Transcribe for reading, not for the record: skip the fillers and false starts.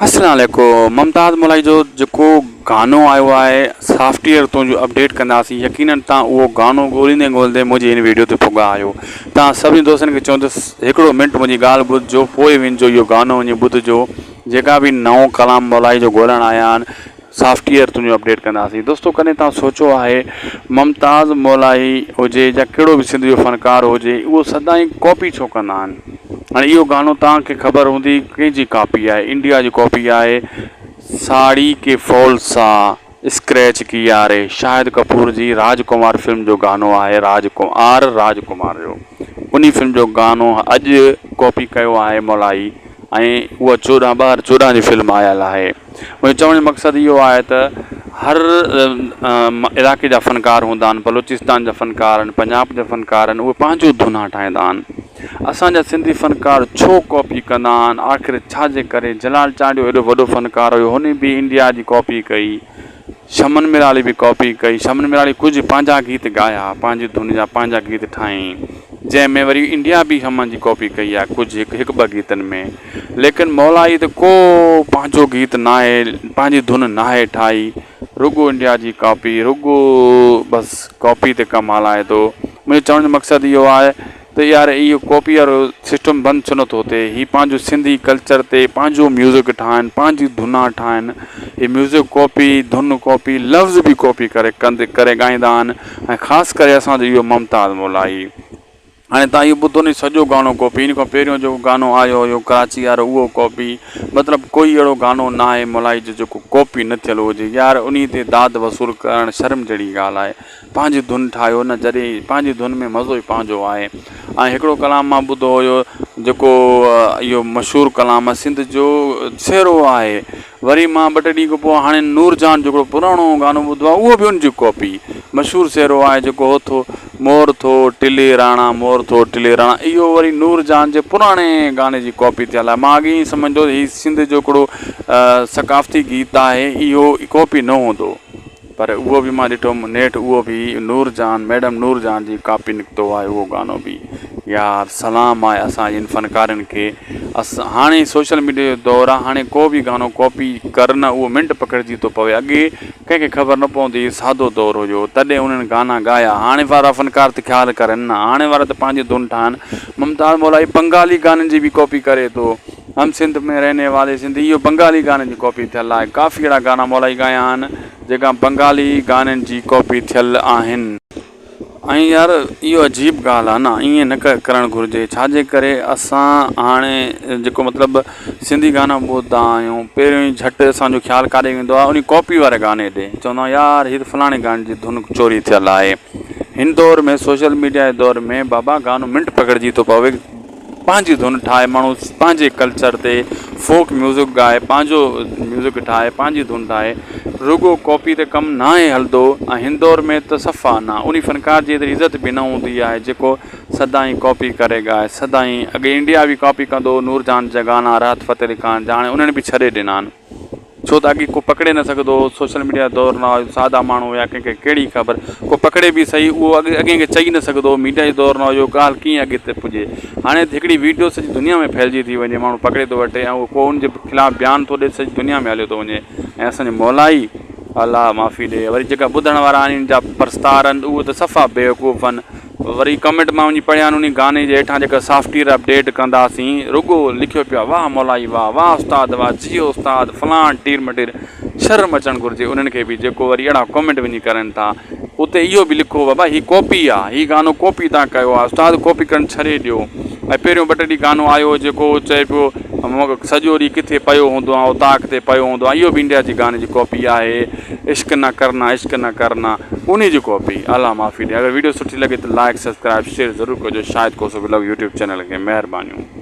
اسلام عليڪم ممتاز مولائي جو جيڪو گانو آيو آهي سافٽ ويئر تنهنجو اپڊيٽ ڪنداسين يقينن تان اهو گانو ڳوليندي ڳوليندي منهنجي هن ويڊيو تي پڳا آهيو تان سڀني دوستن کي چوندس هڪڙو منٽ منهنجي ڳالهه ٻڌجو پوء وڃجو اهو گانو وڃي ٻڌجو جيڪا به نئون ڪلام مولائي جو ڳولڻ آيا آهن سافٽ ويئر تنهنجو اپڊيٽ ڪنداسين دوستو ڪڏهن توهان سوچيو آهي ممتاز مولائي هجي يا ڪهڙو به سنڌ جو فنڪار هجي اهو سدائين ڪاپي ڇو ڪندا آهن هاڻي اهو گانو توهان کي خبر هوندي ڪنهن جي ڪاپي آهي انڊيا جي ڪاپي آهي ساڙي ڪي فول سا اسڪريچ ڪيا ري شاهد ڪپور جي راج ڪمار فلم جو گانو آهي راج آر راج ڪمار جو انهي فلم جو گانو اڄ ڪاپي ڪيو آهي مولائي ۽ اها چوڏهن ٻه هزار چوڏهن جي فلم آيل آهي منهنجو چوڻ جو مقصد اهو آهي ته هر علائقي جا فنڪار هوندا آهن بلوچستان جا فنڪار آهن پنجاب جا فنڪار آهن اهي پنهنجو ڌنا ٺاهيندا آهن اسان جا سنڌي فنڪار ڇو ڪاپي ڪندا آهن آخر ڇا جي ڪري جلال چانڊيو ايڏو وڏو فنڪار هيو هن به انڊيا جي ڪاپي ڪئي شمن ميرالي به ڪاپي ڪئي. شمن ميرالي ڪجهه پنهنجا گيت ڳايا، پنهنجي ڌن جا پنهنجا گيت ٺاهيائين، جنهن ۾ وري انڊيا به شمن جي ڪاپي ڪئي آهي ڪجهه هڪ هڪ ٻه گيتن ۾. ليڪن مولائي ته ڪو پنهنجو گيت ناهي، پنهنجي ڌن ناهي ٺاهي، رڳو انڊيا جي ڪاپي، رڳو بس ڪاپي تي ڪم هلائي ٿو. منهنجو چوڻ جو مقصد اهو آهي ته يار اهو ڪاپي وارو سسٽم بند ڇو نٿو ٿئي هي پنهنجو سنڌي ڪلچر تي پنهنجو ميوزڪ ٺاهن پنهنجي ڌنا ٺاهن هي ميوزڪ ڪاپي ڌن ڪاپي لفظ به ڪاپي ڪري ڪند ڪري ڳائيندا آهن ۽ خاص ڪري اسان جو اهو ممتاز مولائي هاڻي تان اهو ٻڌو ني سڄو گانو ڪاپي ان کان پهريون جيڪو گانو آيو هيو ڪراچي وارو اهو ڪاپي مطلب ڪوئي اهڙو گانو نه آهي مولائي جو جيڪو ڪاپي نه ٿيل هجي يار انهي تي داد وصول ڪرڻ شرم جهڙي ڳالهه آهي پنهنجي ڌن ٺاهيو نه جڏهن پنهنجي ڌن ۾ مزو ئي پنهنجو آهي ۽ هڪڙو ڪلام مان ٻڌو هيو جيڪو اهو مشهور ڪلام سنڌ جو سهرو آهي وري مان ٻه ٽي ڏينهن کان پوء هاڻي نور جهان جو هڪڙو پراڻو گانو ٻڌو آهي اهو به ان جي ڪاپي مشهور سهرو آهي جيڪو هو ٿو مور ٿو ٽلي راڻا مور ٿو ٽلي راڻا اهو وري نور جهان جي پراڻي گاني جي ڪاپي ٿيل آهي مان اڳي ئي سمجهندو هي سنڌ جو هڪڙو ثقافتي گيت آهي اهو ڪاپي نه هوندو پر اهو به مان ڏٺو نيٺ اهو به نور جهان ميڊم نور جهان جي ڪاپي نڪتو آهي اهو گانو به يار سلام آهي اسان جي ان فنڪارن کي اس هاڻي سوشل ميڊيا جو دور آهي هاڻي ڪو به گانو ڪاپي ڪر نه اهو منٽ پڪڙجي ٿو پوي اڳي ڪنهن کي خبر نه پوندي هئي سادو دور هيو تڏهن انهن گانا ڳايا هاڻي وارا فنڪار ته خيال ڪرن نه هاڻي وارا ته پنهنجي ڌن ٺاهن ممتاز مولائي بنگالي گانن جي به ڪاپي ڪري ٿو هم سنڌ ۾ رهني والي سنڌي اهو بنگالي گانن جي ڪاپي ٿيل آهي ڪافي اهڙا گانا مولائي ڳايا آهن جيڪا بنگالي گانن جي ڪاپي ٿيل آهن. ۽ يار اهو عجيب ڳالهه آهي نه ائين نه ڪرڻ گهرجي ڇا جي ڪري اسان هاڻي جيڪو مطلب سنڌي گانا ٻڌندا آهيون پهريون ئي جهٽ اسان جو خيال ڪاڏي ويندو آهي ان ڪاپي واري گاني ڏي چوندا آهيون يار هي ته فلاڻي گاني جي ڌن چوري ٿيل آهي هن دور ۾ سوشل ميڊيا جي دور ۾ بابا گانو منٽ پڪڙجي ٿو پوي پنهنجي ڌن ٺاهي ماڻهو پنهنجي ڪلچر تي فوڪ ميوزڪ ڳائي پنهنجو ميوزڪ ٺاهي پنهنجي ڌن ٺاهي رڳو ڪاپي تي ڪم ناهي هلندو ۽ هن دور ۾ ته صفا نه انهي فنڪار جي ايتري عزت به نه هوندي آهي جيڪو سدائين ڪاپي ڪري ڳائي سدائين اڳي انڊيا به ڪاپي ڪندو هو نور جهان جا گانا راحت فتح علي خان جا هاڻي انهن به ڇڏي ڏنا آهن. ڇو ته اڳي ڪو پڪڙي نه سگهندو هو، سوشل ميڊيا جو دور نه هيو، سادا ماڻهو هيا ڪنهن کي ڪهڙي خبر، ڪو پڪڙي به سهي اهو اڳئين کي چئي نه سگهندو هو، ميڊيا جو دور نه هيو، ڳالهه ڪيئن اڳتي پڄي. هاڻي ته هڪڙي ويڊيو سڄي دنيا ۾ ڦهلجي ٿي وڃي، ماڻهو پڪڙي ٿو وٺي ۽ اهو ڪو ان جي خلاف بيان ٿو ڏئي سڄي دنيا ۾ هليو ٿو وڃي ۽ اسان جو مولائي الله معافي ڏي وري جيڪا ٻڌڻ وارا آهن ان جا پرستار آهن اهي ته صفا بيوقوف آهن. وري ڪمينٽ مان وڃي پڙهيان انهي گاني جي هيٺان جيڪا سافٽويئر اپڊيٽ ڪنداسين رڳو لکيو پيو آهي واه مولائي واه واه استاد واه جيئو استاد فلان ٽير مٽير شرم اچڻ گهرجي انهن کي به جيڪو وري اهڙا ڪمينٽ وڃي ڪرن ٿا اتي اهو به لکو بابا هي ڪاپي آ هي گانو ڪاپي تان ڪيو آ استاد ڪاپي ڪرڻ ڇڏي ڏيو ۽ پهريون ٻه ٽي ڏينهن گانو آيو هو جيڪو چئي پيو سڄو ڏينهن ڪٿي پيو هوندو آهيان اوطاق تي پيو هوندو آهيان اهو به انڊيا جي گاني جي ڪاپي آهي عشق نه ڪرنا عشق نه ڪرنا انهي جي ڪاپي الله معافي ڏي اگر ويڊيو سٺي لڳي ته لائڪ سبسڪرائب شيئر ضرور ڪجو Shahid Khoso vlog YouTube channel کي مهربانيون.